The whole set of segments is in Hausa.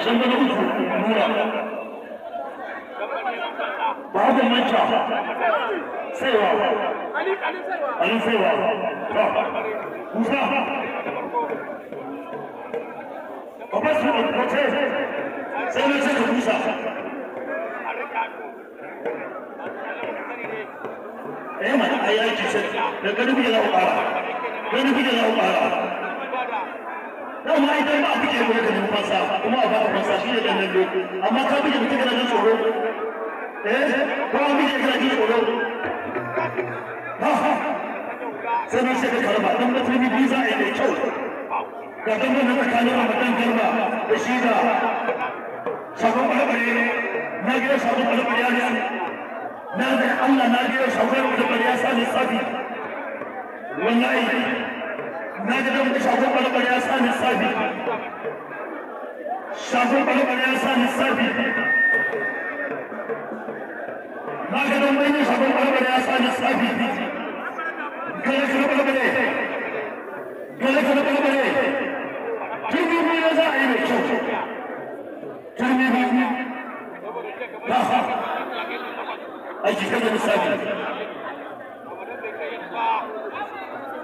Dan na uku Nura. Babu manta. Saiwa. Ali Saiwa. Musa. Baba su kwace. Sai na ce ka busa. Eh mana ai aiki sai da gani kuke za ku ƙara. Gani kuke za ku ƙara. Dama ai dan ba a buge mu ka nemi fansa kuma a baka fansa shi ne dan nan. Amma ka buge mutum kana jin tsoro. Eh ko an buge kana jin tsoro. Ha sai na ce ka karba dan mutum biyu za a yi mai kyau. Ga dan nan tsakanin Ramadan Garba da shi da Shagon Balabale na gida Shagon Balabale ya nutsu. Na ga Allah na gida Shagon Balabale ya sa lissafi. Wallahi na ga dan Shagon Balabale ya sa lissafi. Shagon Balabale ya sa lissafi. Na ga dan bayin Shagon Balabale ya sa lissafi. Gale ka Balabale. Gale ka Balabale. Turmi biyu za a yi mai kyau. Turmi biyu. Aiki sai da lissafi.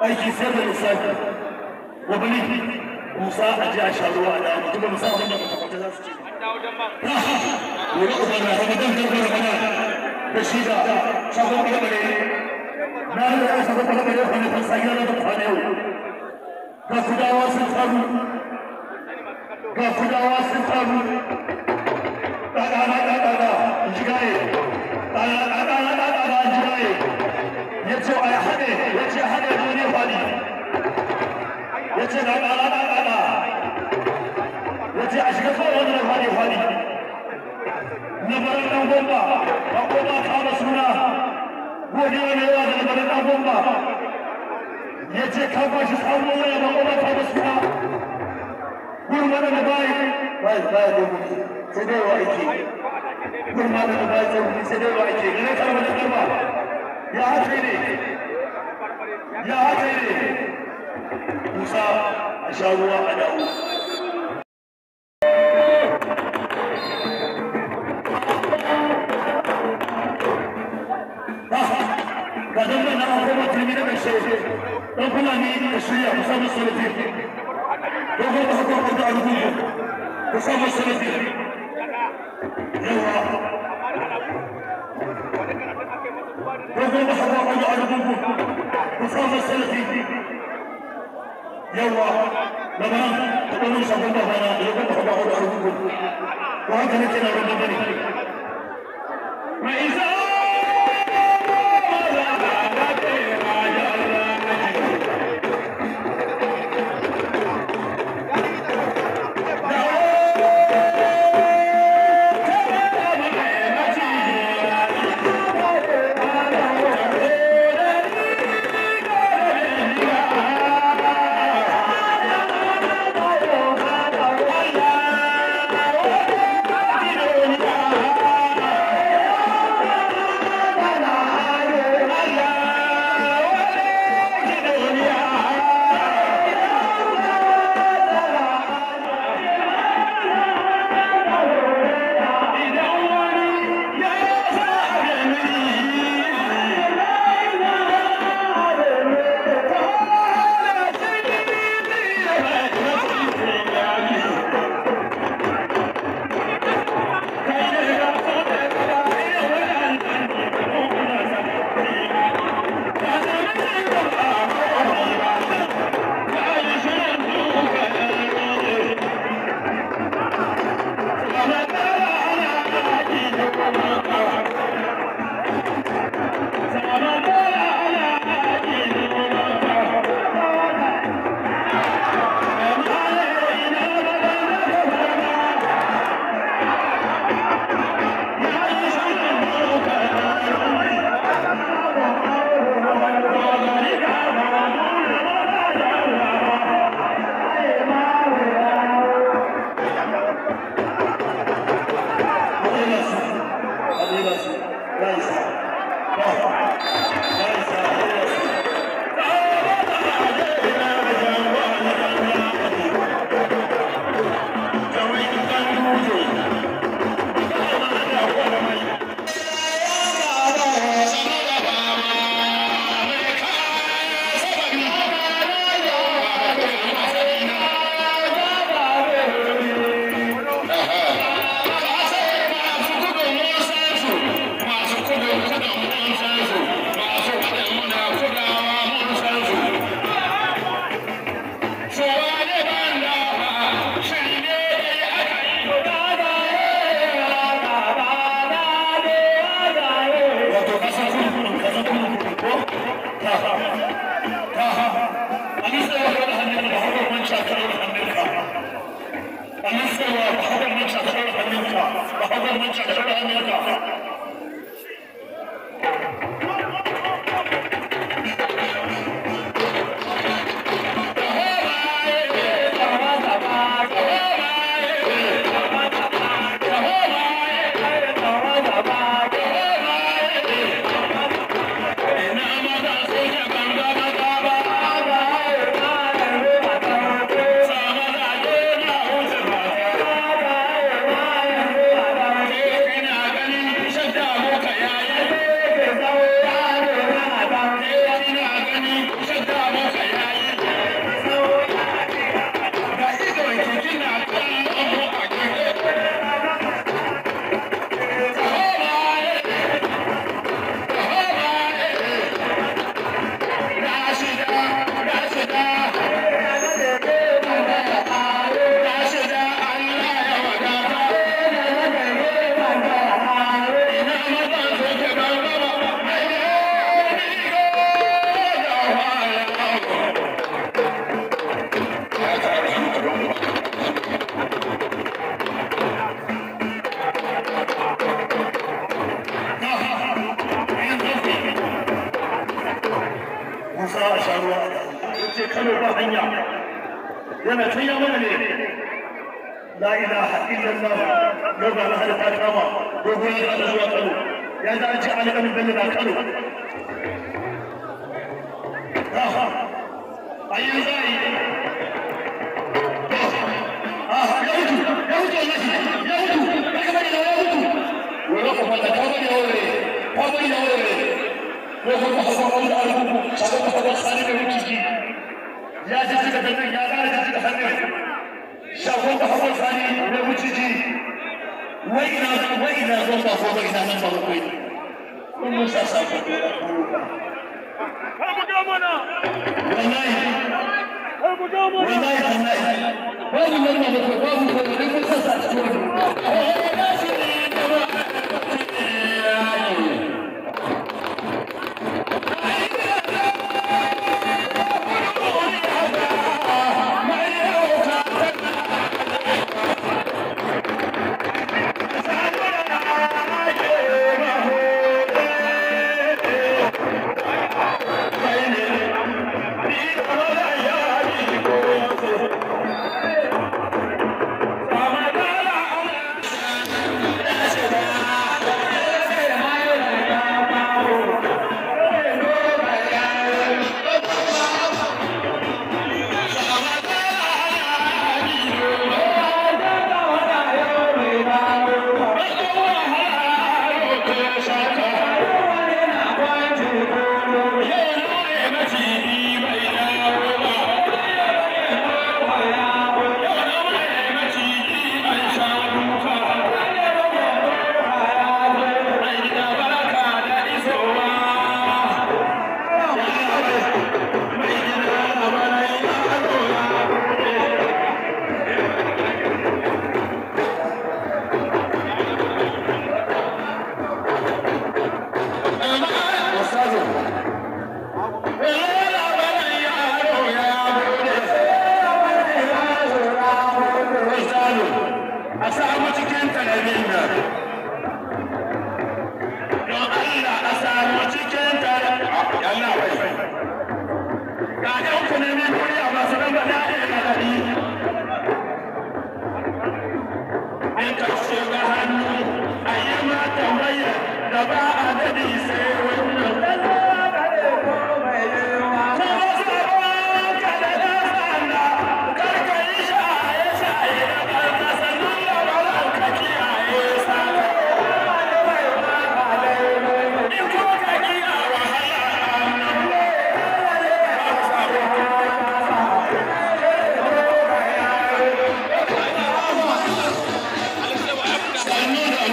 Aiki sai da lissafi. Wabali Musa a ji a sha ruwa a dawo mutum ba musa abin da kwata za su ce. Wuri uban na Ramadan Garba Ramadan da shi da Shagon Balabale. Na da Shagon Balabale kwane fansa gida da kwane yau. Ga kudawa sun taru. Ga kudawa sun taru. Ɗaɗa ɗaɗa ɗaɗa in ji gaye. Ɗaɗa ɗaɗa ɗaɗa in ji gaye. Ya ce a haɗe, ya ce haɗe wani faɗi. Ya ce ɗaɗa ɗaɗa ɗaɗa. Ya ce a shiga kawai wani faɗi faɗi. Na barin ɗan gomba, ba ko ba kama suna. Godiya mai yawa da na barin ɗan gomba. Ya ce ka bashi sabuwar waya ba ko ba kama suna. Gurma da bayi, bayi bayi domin sai dai wa ake. Gurma da bayi sai dai wa ake. Gane karba da karba. Ya haka ne. Ya haka ne. Musa a sha ruwa a dawo. Ga dan na koma turmi na ƙarshe. Dan Fulani da shirya ku samu salafi. Dogon ba haka ku da arugungu. Ku samu salafi. Yawa. Dogon ba haka ku da arugungu. Ku samu salafi. Yawa. Labaran ta ɗaurin shagon babana da dogon ba haka ku da arugungu. Ko haka nake na ruwan bane. Mai isa. Kano ba hanya yana can ya mana ne. La ilaha illallah, yau ga lahadi ta kama dogon ya ta zuwa Kano, ya ji an ce Ali Kanin Bello na Kano. A yi za a yi ya mutu, ya mutu, wallahi ya mutu, ya gaba da ya mutu. Wani kuma da ka bari aure, ka bari aure ko kuma hasan wanda arhuku sabon hasan sani da wuciji ya ji cika hannun, ya ƙara ji cika hannun shagon da hasan sani da wuciji. Wai ina, wai ina zan ba ko ina nan ba bakwai kun mun sa sabon Ka buga mana! Wallahi. Ka buga mana! Wallahi wallahi babu nan ba bakwai, babu ko duk mun sa cikin wani. A samu cikin talabin nan, don Allah a samu cikin talabin yalla bai ga ɗan ku nemi duniya masu ɗan ba daɗi da daɗi in ka shiga hannu a yi ma tambaya da ba a daɗi sai wannan. Kuma sabon ka da ɗan sanda, kar ka yi shaye-shaye da ɓarna, sannan labaran ka kiyaye sata. In ko ka kiya wahala. Sannu da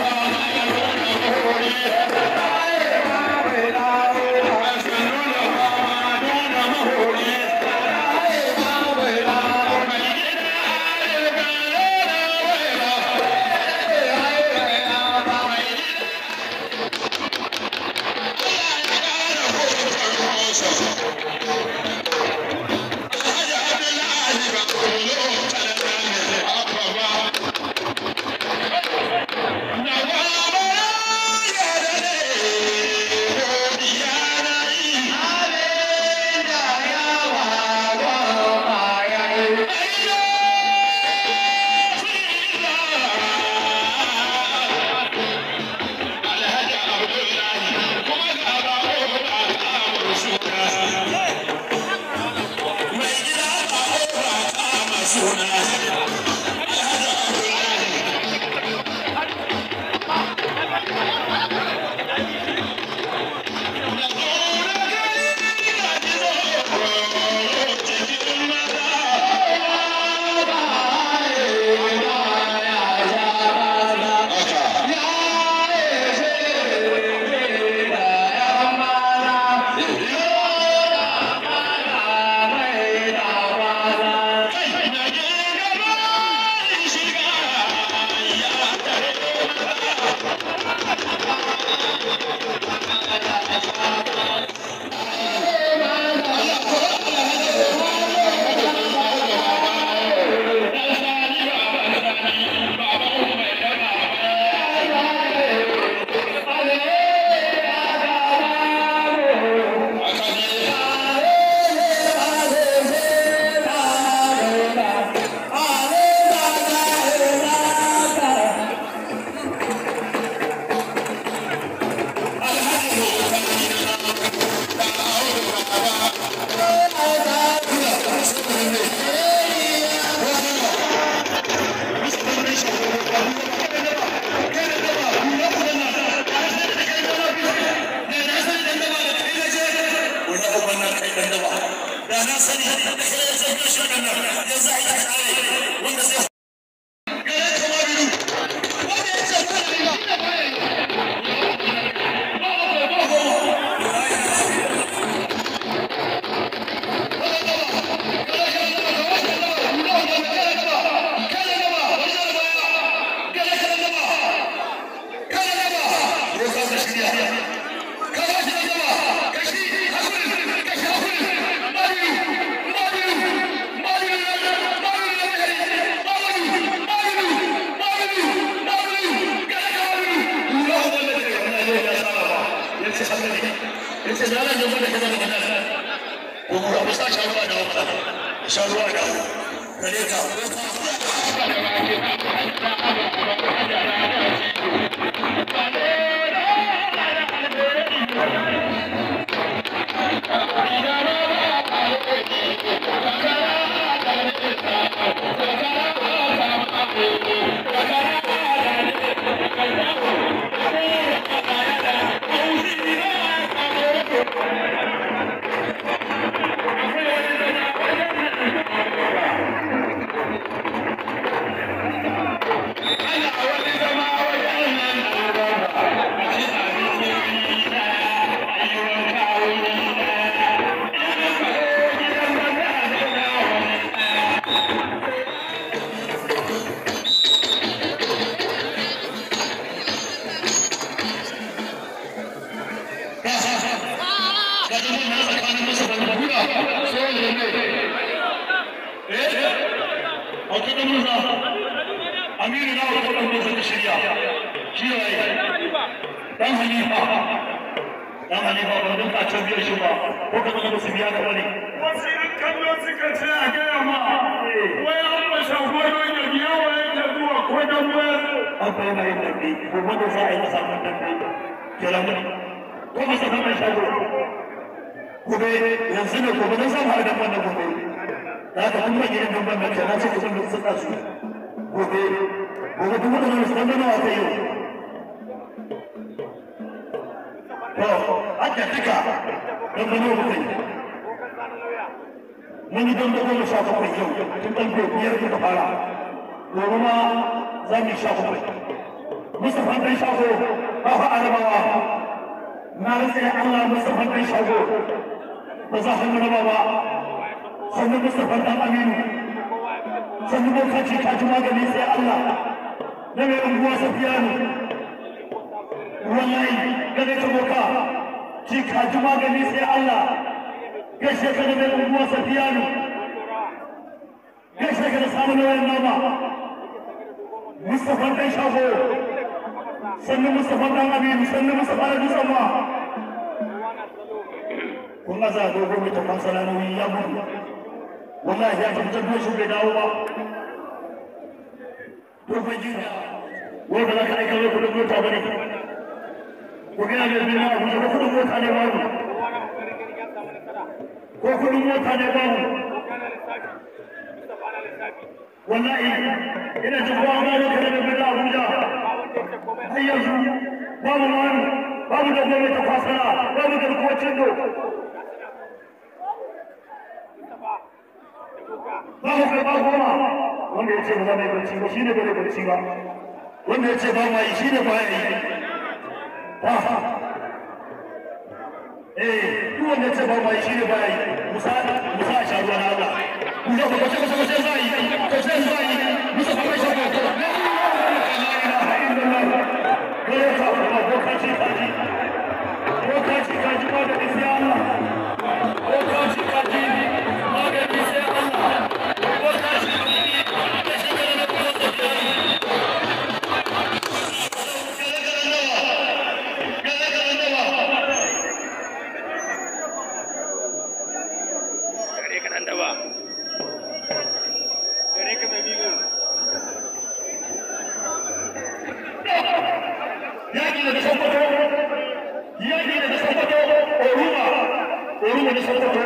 Ce da nan da kaza da kaza ko mu ba sa sha ruwa da wata sha ruwa da gare ka. Aminu na wata ɗan musa da shirya shi ne ɗan Halifa, ɗan Halifa ba don ka can biyar shi ba ko ka zama su biya ka bane. Wasu yan kallo suka ce a gaya ma wai an fashe gwado da biya wa yake zuwa ko don wayar. An fa yana yin dambe gobe da za a yi masa mun dambe kenan ko masa mai shago gobe yanzu ne gobe don samu har da wannan gobe da haka kun rage yin damben nan kenan sai ku san da sun su gobe gobe duk waɗannan su dambe nawa ta yau. To haka duka dambe nawa muka yi? Mun yi dambe 17 yau tun ƙarfe 5 muka fara, gobe ma za mu yi 17. Mustapha ɗan shago ba fa arabawa na rantse Allah, Mustapha ɗan shago ba za hannu raba ba. Sannan Mustapha ɗan Aminu, sannan bokaci kaji magani sai Allah na mai unguwa Safiyanu, wallahi gane ta boka ci kaji magani sai Allah. Gaishe ka da mai unguwa Safiyanu, gaishe ka da samun wayan nama Mustapha ɗan shago, sannan Mustapha ɗan Aminu, sannan Mustapha da dutsen ma kun aza dogo mai tafan salanoyi ya gudu, wallahi ya tafi can shi bai dawo ba. Dogon jinya wai ba za ka aika mai kudin mota ba ne? Ko gina mai birnin Abuja ko kudin mota ne babu? Ko kudin mota ne babu? Wallahi ina jin kowa ma lokacin da birnin Abuja har yanzu babu wani, babu da gwamnati ta kwasara, babu garkuwar cindo, babu karɓa goma. Wanda ya ce ba za mu yi barci ba shi ne bai barci ba, wanda ya ce ba ma yi shi ne ba ya yi ba. Eh, duk wanda ya ce ba ma yi shi ne ba ya yi. Musa musa a sha ruwa na Allah, musa ku kwace kwace kwace za a yi kwace za a yi. Musa ku kwace kwace la ilaha illallah. Gare ka kuma bokaci kaji, bokaci kaji magani sai Allah, bokaci kaji magani sai Allah, bokaci kaji da shekara na kuma tafiya. Gare ka ɗan daba. Gare ka mai bigo. Yaƙi daga Sokoto, yaƙi daga Sokoto, Oruma, Oruma na Sokoto,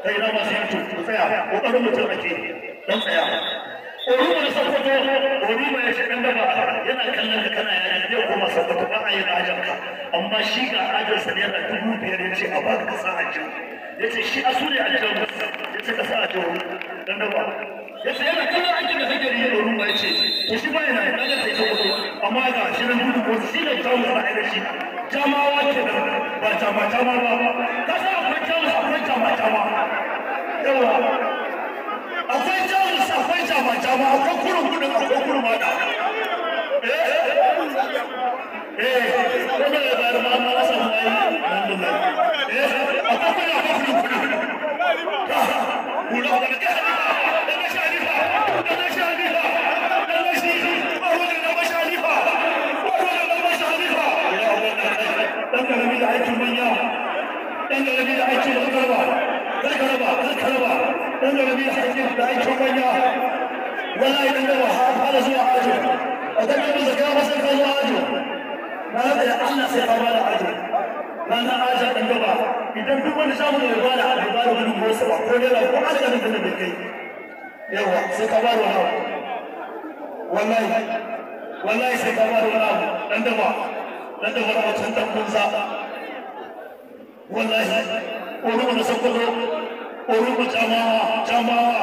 kai na masu yancu, ku tsaya, ƙoƙarin mutum ake, dan tsaya. Oruma na Sokoto, Oruma ya ce ɗan daba yana kallon ka kana yaƙi zai koma Sokoto ba a yin ajanka, amma shi ga ajansa ₦5,000 ya ce a baka ka sa aljihu. Ya ce shi asu ne aljihu, ya ce ka sa aljihu, ɗan daba. Ya ce yana kallon aikin da kake yi, Oruma ya ce, to shi ba yana yin ɗaga sai Sokoto, amma ga shi nan gudu ko shi ne jamus na ainihin shi jamawa ke nan ba jama jama ba. Ka san akwai jamus akwai jama jama, yawa akwai jamus akwai jama jama, akwai kurun gudun akwai kurun mada. Eh eh, wanda ya bayar ma ma samu ai alhamdulillah. Eh, akwai kurun akwai kurun gudun kula ba da da na sharifa da na sharifa da na shi ba ruwan da na sharifa ba ruwan da na sharifa. Dan karami da aikin manya. Dan garabi da aiki da karba. Kar ka raba, kar ka raba. Dan garabi da aiki da aikin manya. Wallahi dan gaba har fara zuwa ajo. A dan gaba zaka ba sai ka zo ajo. Na da Allah sai ka bada ajo. Ranar ajo dan gaba. Idan duk wani shamu da bai bada bai bada wani gosa ba ko naira ko alƙalin da bai kai. Yawa sai ka bada wani abu. Wallahi wallahi sai ka bada wani abu dan daba dan daba a wancan dan kunza. Wallahi oru na Sokoto, oru jamawa jamawa.